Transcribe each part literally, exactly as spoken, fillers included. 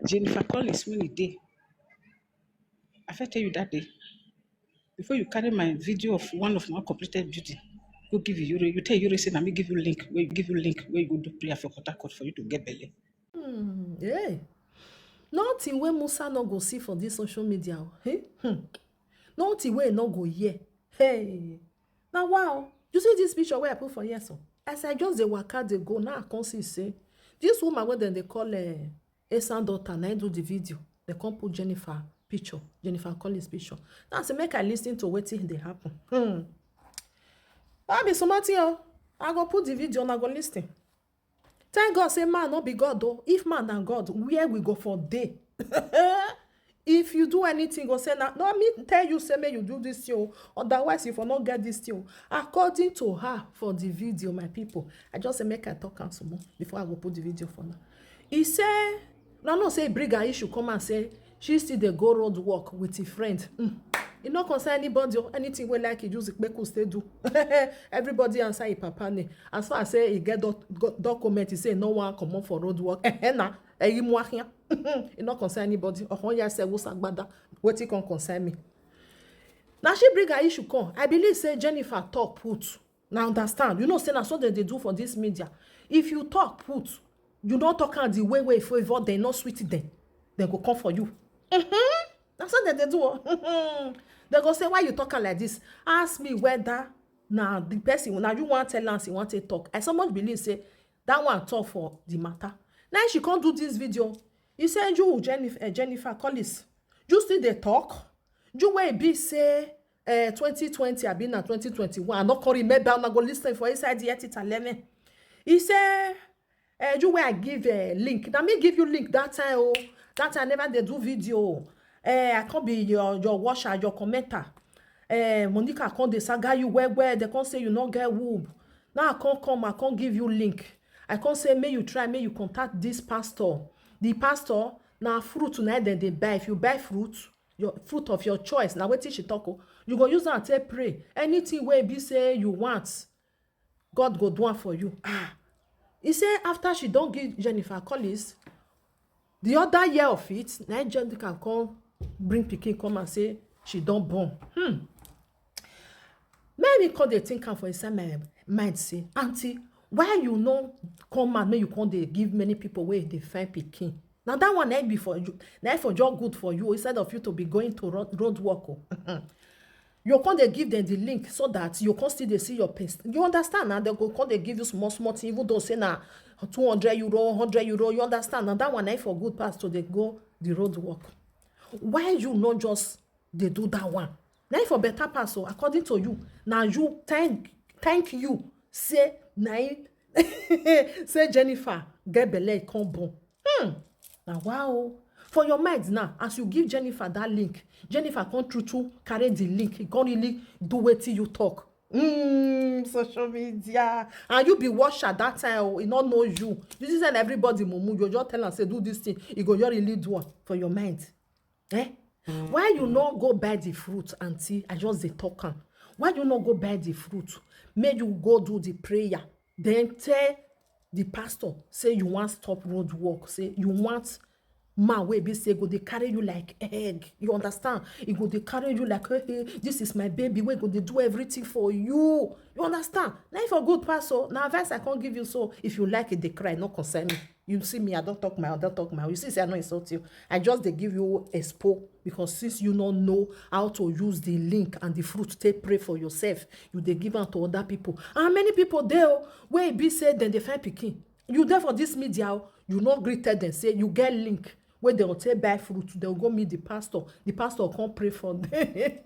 Jennifer Collins, when e dey, I fit tell you that day, before you carry my video of one of my completed building, go give Yuri, you tell Yuri say na me give you link, where you give you link, where you go do prayer for Port Harcourt for you to get belle. Hmm, hey. Nothing wey Musa no go see for this social media. Oh. Hey? Hmm. Nothing wey no go hear. Hey. Now wow. You see this picture where I put for here so? As I just dey waka dey go, now I come see say this woman wey dem dey call uh, Esan daughter, na do the video. They come put Jennifer picture, Jennifer Collins picture. Now I say make I listen to wetin dey happen. Hmm. That be small thing oh. I go put the video and I go listen. Thank God say man no be God though. If man na God, where we go for day? If you do anything, go say na no me tell you say make you do this thing. Otherwise, if you not get this thing, according to her for the video, my people, I just say make I talk am some more before I go put the video for now. He say na no say bring her issue come and say she still dey go road work with her friend. Mm. E no concern anybody or anything wey like you use Ikpeku stay do. Everybody answer him papa name. As far as say he get doc- go- document, he say no one comot for road work. Eh, eh, na. Eh, he muakia. E no concern anybody. Oh, yeah, say what's agbada. Wetin come concern me? Now she bring her issue come. I believe say Jennifer talk put. Now understand. You know say na so dem dey do for this media. If you talk put, you don't talk am the way wey favour dem, no sweet dem. Dem go come for you. Mm-hmm. Na so dem dey do. Oh. Dem go say why you talk am like this. Ask me whether na the person na you wan tell am say you wan take talk. I so much believe say that one talk for the matter. Now she come do this video. He say you Jennifer, uh, Jennifer Collins, you still dey talk. You wey be say uh, twenty twenty abi na twenty twenty-one. I no come remember. Una go listen for inside the eight eleven. He say uh, you wey I give uh, link. Na me give you link that time oh. That time I never dey do video. Uh, I come be your your watcher, your commenter. Uh, Monica come dey saga you well well. They come say you no get womb. Now I come come, I come give you link. I come say make you try, make you contact this pastor. The pastor na fruit na dem dey buy. If you buy fruit, your fruit of your choice. Na wetin she talk oh. You go use am take pray. Anything wey be say you want, God go do am for you. Ah, he say after she don give Jennifer Collins, the other year of it, na Angelica come bring pikin come and say she don born. Hmm. Make me come dey think am for inside my mind say, aunty, why you no come out make you come dey give many people wey dey find pikin? Na that one na be for you, na for just good for you instead of you to be going to road, road work. Oh. You come dey give them the link so that you come still dey see your pest. You understand now? They go come dey give you small small thing, even though say na two hundred euro, hundred euro. You understand now? That one na for good pass to dey go the road work. Why you no just dey do that one? Na for better pass. So according to you, now you thank thank you say na say Jennifer get belle come born. Hmm. Now wow. For your mind now, as you give Jennifer that link, Jennifer come true to carry the link. He can't really do wetin you talk. Mm, social media. And you be watch at that time, oh, he not know you. You see, send everybody mumu. You just tell and say do this thing. He go your really do am for your mind. Eh? Why you not go buy the fruit, auntie? I just dey talk am. Why you not go buy the fruit? Make you go do the prayer. Then tell the pastor say you want stop road work. Say you want man wey be say go dey carry you like egg. You understand? He go dey carry you like, hey, hey, this is my baby. Wey go dey do everything for you. You understand? Na for good pass. So na advice I can't give you. So if you like it, they cry. No concern me. You see me, I don't talk my, I don't talk my. You see, say I no insult you. I just they give you expo because since you don't know how to use the link and the fruit, take pray for yourself. You they give out to other people. And many people there where it be said then they find picking. You there for this media, you not greeted them say you get link. When they will take buy fruit, they'll go meet the pastor. The pastor can't pray for them.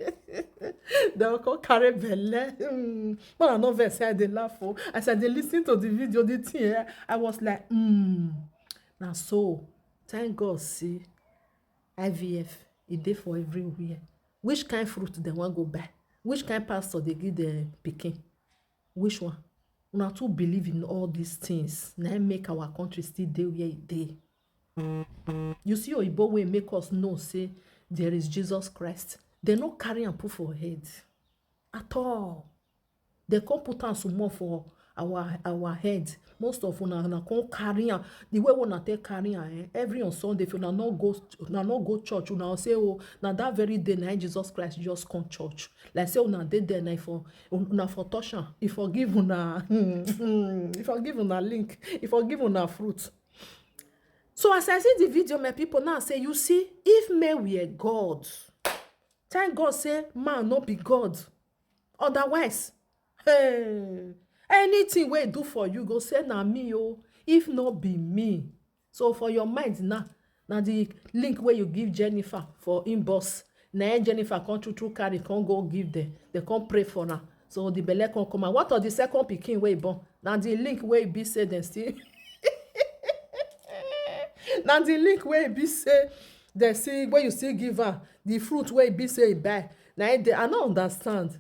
They'll come carry belle. Hmm. But I know they say they laugh for. As I they listen to the video, the thing, eh, I was like, hmm. Now so, thank God, see, I V F, it dey for everywhere. Which kind fruit they want go buy? Which kind pastor they give the picking? Which one? Una too believe in all these things. Now make our country still dey where it dey. You see, Oyibo wey make us know say there is Jesus Christ. They no carry and put for head at all. They come put am some more for our our head. Most of una, una come carry am the way wey una take carry am, eh? Every on Sunday, if una no go, una no go church, una go say, "Oh, na that very day na Jesus Christ just come church." Like say una dey there, na for, una for touch am, e for give una, e for give una link, e for give una fruit. So as I see the video, my people, now say, you see, if men were God, thank God say man no be God. Otherwise, hey, anything wey e do for you, go say na me o. If no be me. So for your mind now, na the link wey you give Jennifer for inbox, na im Jennifer come true true carry, come go give them. They come pray for am. So the belle come come out. What of the second pikin wey e born? Na the link wey e be say dem still, na the link wey e be say dem see, wey you still give am the fruit wey e be say e buy. Na im dey, I no understand.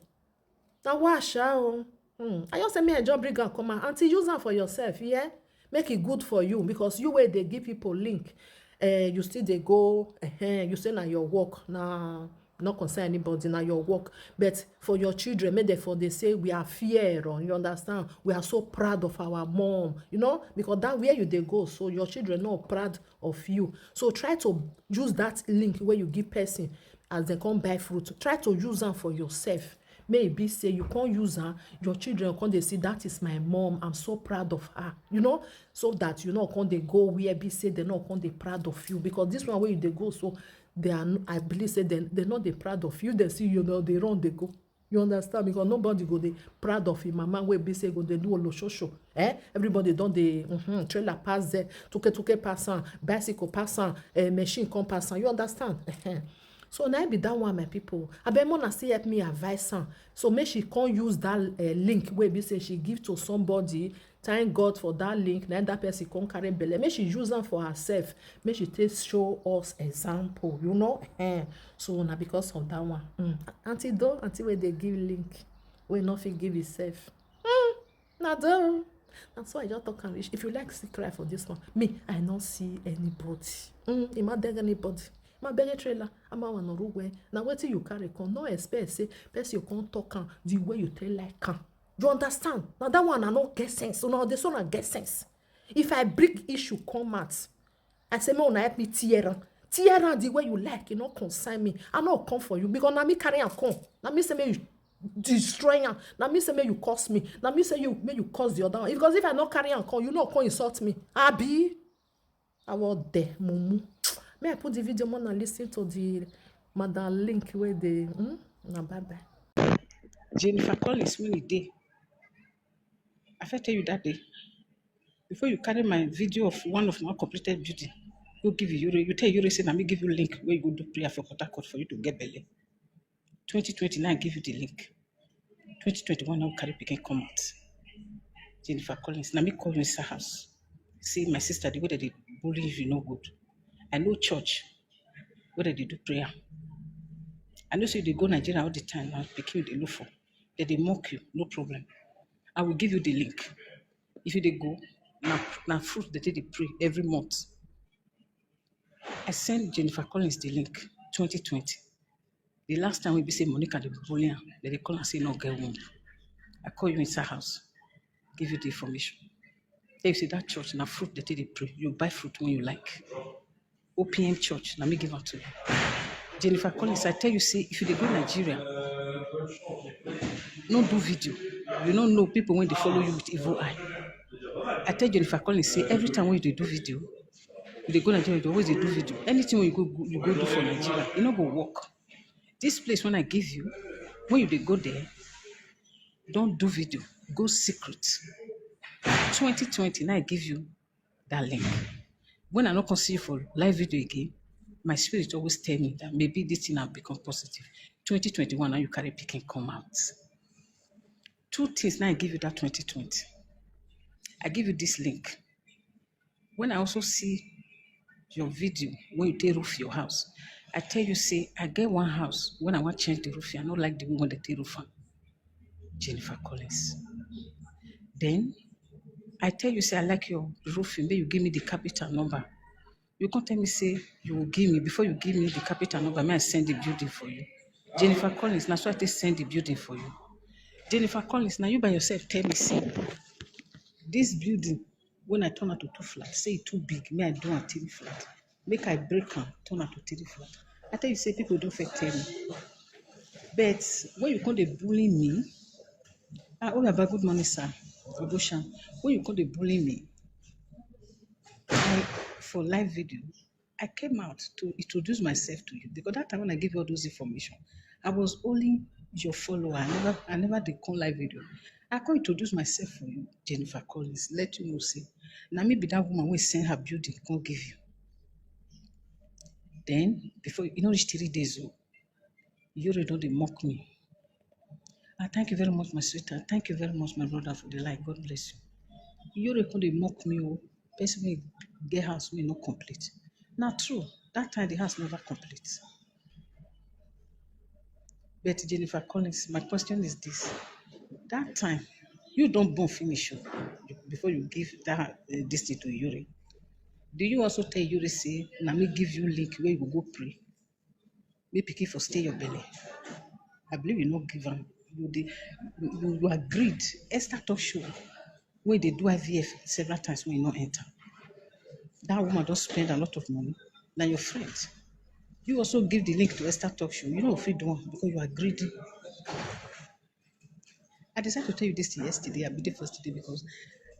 Na wa sha o. Hmm. I just say me, I just bring am come out. Auntie, use am for yourself, yeah? Make it good for you, because you wey dey give people link, eh, you still dey go, eh, you say na your work, na no concern anybody, na your work. But for your children, make dem for dey say, "We are fier o," you understand? "We are so proud of our mom," you know, because that where you dey go, so your children no proud of you. So try to use that link wey you give person as dem come buy fruit. Try to use am for yourself. May e be say you come use am, your children come dey see, "That is my mom, I'm so proud of her," you know, so that you no come dey go where be say dem no come dey proud of you, because this one wey you dey go so, they are, I believe say dem, dem no dey proud of you. Dem see you, no dey run dey go. You understand? Because nobody go dey proud of him mama wey be say go dey do oloshoso. Eh? Everybody don dey, mhm, trailer pass there, tuke tuke pass am, bicycle pass am, eh, machine come pass am. You understand? So na be that one, my people. Abeg, una still help me advise am. So make she come use that, eh, link wey be say she give to somebody. Thank God for that link. Na that person come carry belle. Make she use am for herself. Make she take show us example. You know? Eh. So na because of that one. Mm. Auntie do, auntie wey dey give link, wey no fit give herself. Mm. Na do. Na so I just talk am reach. If you like, still cry for this one. Me, I no see anybody. Mm, I no beg anybody. I no beg trailer. I no wan no rule well. Na wetin you carry come. No expect say person you come talk am the way you take like am. You understand? Na that one I no get sense. So now this one I get sense. If I bring issue come out, I say, "Make una help me tear am. Tear am the way you like. E no concern me. I no come for you because na me carry am come. Na me say make you destroy am. Na me say make you curse me. Na me say you, make you curse the other one. Because if I no carry am come, you no come insult me. Abi?" I wan there, mumu. May I put the video more and listen to the Madam Link wey dey, hmm? Na bye bye. Jennifer Collins, when you dey, I fit tell you that day, before you carry my video of one of my completed building, go give you, you tell you say, "Na me give you link where you go do prayer for Port Harcourt for you to get belle." Twenty twenty, now I give you the link. Twenty twenty-one, now carry pikin come out. Jennifer Collins, na me call you inside house. Say, "My sister, the way that they bully you, no good. I know church where they do prayer. I know say they go Nigeria all the time now, pikin they look for. They, they mock you, no problem. I will give you the link. If you dey go, na, na fruit they take dey pray every month." I send Jennifer Collins the link, twenty twenty. The last time we be say Monica dey bully am, they dey call and say no get womb. I call you inside house, give you the information. Then you say that church na fruit they take dey pray. You buy fruit when you like. O P M church, na me give am to you. Jennifer Collins, I tell you say if you dey go Nigeria, no do video. You no know people when they follow you with evil eye. I tell Jennifer Collins say every time when you dey do video, you dey go Nigeria, you dey always dey do video. Anything when you go, go, you go do for Nigeria, e no go work. This place when I give you, when you dey go there, don't do video, go secret. Twenty twenty, now I give you that link. When I no come see you for live video again, my spirit always tell me that maybe this thing have become positive. Twenty twenty-one, now you carry pikin come out. Two things now I give you that twenty twenty. I give you this link. When I also see your video, when you take roof your house, I tell you say I get one house when I want change the roof. I no like the way when they take roof am. Jennifer Collins. Then I tell you say I like your roofing, but you give me the capital number. You come tell me say you will give me, before you give me the capital number, may I send the building for you. Jennifer Collins, na so I take send the building for you. Jennifer Collins, na you by yourself tell me say This building, when I turn am to two flat, say e too big, me I do am three flat. Make I break am, turn am to three flat. I tell you say people don fit tell me. But when you come dey bully me, ah, oh, Baba, good morning, sir. Oboshan, when you come dey bully me, I, for live video, I came out to introduce myself to you because that time when I give you all those information, I was only your follower. I never, I never dey come live video. I come introduce myself for you, Jennifer Collins. Let you know say na me be that woman wey send her building come give you. Then before you know reach three days o, Yuri don dey mock me. Ah, thank you very much, my sweetheart. Thank you very much, my brother, for the like. God bless you. Yuri come dey mock me o. Person wey get house wey no complete. Na true, that time the house never complete. But Jennifer Collins, my question is this. That time, you don born finish o, before you give that, uh, this thing to Yuri. Do you also tell Yuri say, na me give you link where you go pray? Make pikin for stay your belly. I believe you no give am. You dey, you, you agreed. Esther Talk Show, wey dey do I V F several times wey you no enter. That woman don spend a lot of money. Na your friend. You also give the link to Esther Talk Show. You no fit do am because you are greedy. I decided to tell you this thing yesterday, I be the first today because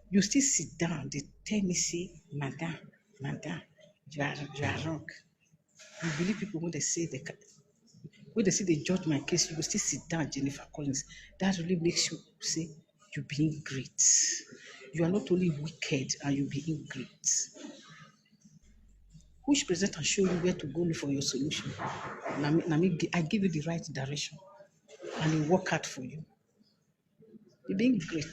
you still sit down, dey tell me say, "Madam, madam, you are, you are wrong." You believe people when they say they ca-, when they say they judge my case, you will still sit down, Jennifer Collins. That really makes you say you being great. You are not only wicked and you being great. Which presenter show you where to go look for your solution? Na me, na me gi-, I give you the right direction, and it work out for you. You being great.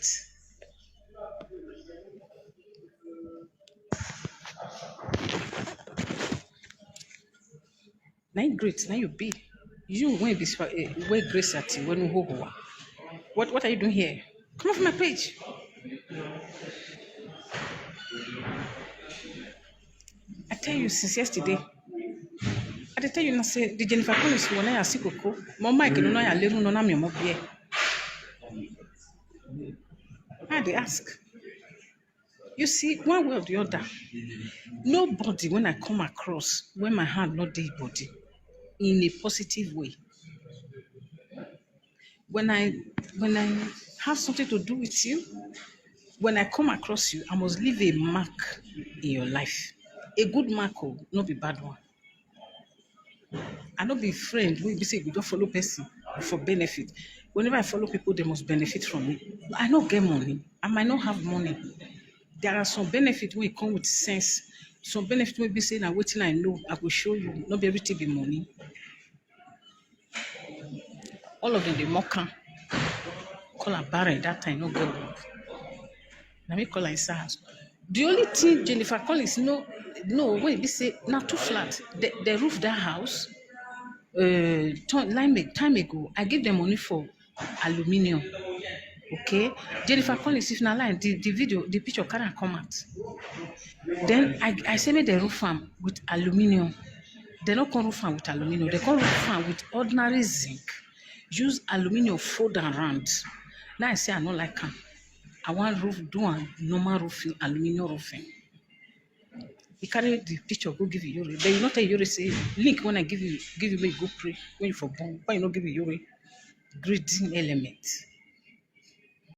Na you great, na you be. You wey be spa-, eh, wey grace at you, wey no hold wa. What, what are you doing here? Come off my page. I tell you since yesterday. I dey tell you now say the Jennifer Collins one na ya sikoko. Mo Mike no na ya leru no na mi mo bie. I dey ask. You see, one way or the other, nobody when I come across, when my hand not dey body, in a positive way. When I, when I have something to do with you, when I come across you, I must leave a mark in your life. A good mark, oh, not be bad one. I no be friend wey be say you go just follow person for benefit. Whenever I follow people, they must benefit from me. I no get money. I might not have money. There are some benefit wey come with sense. Some benefit wey be say na wetin I know, I go show you. No be everything be money. All of them dey mock am. Call am barren that time, no get work. Na me call am inside house. The only thing Jennifer Collins no, no, wey be say na two flat. They, they roof that house, uh, time, time ago. I give them money for aluminium. Okay? Jennifer Collins, if na lie, the, the video, the picture carry am come out. Then I, I say make they roof am with aluminium. They no come roof am with aluminium. They come roof am with ordinary zinc. Use aluminium fold am round. Now I say I no like am. I wan roof, do am normal roofing, aluminium roofing. He carry the picture go give Yuri. Then you no tell Yuri say, "Link when I give you, give you, make you go pray when you for born. Why you no give Yuri?" Greedy element.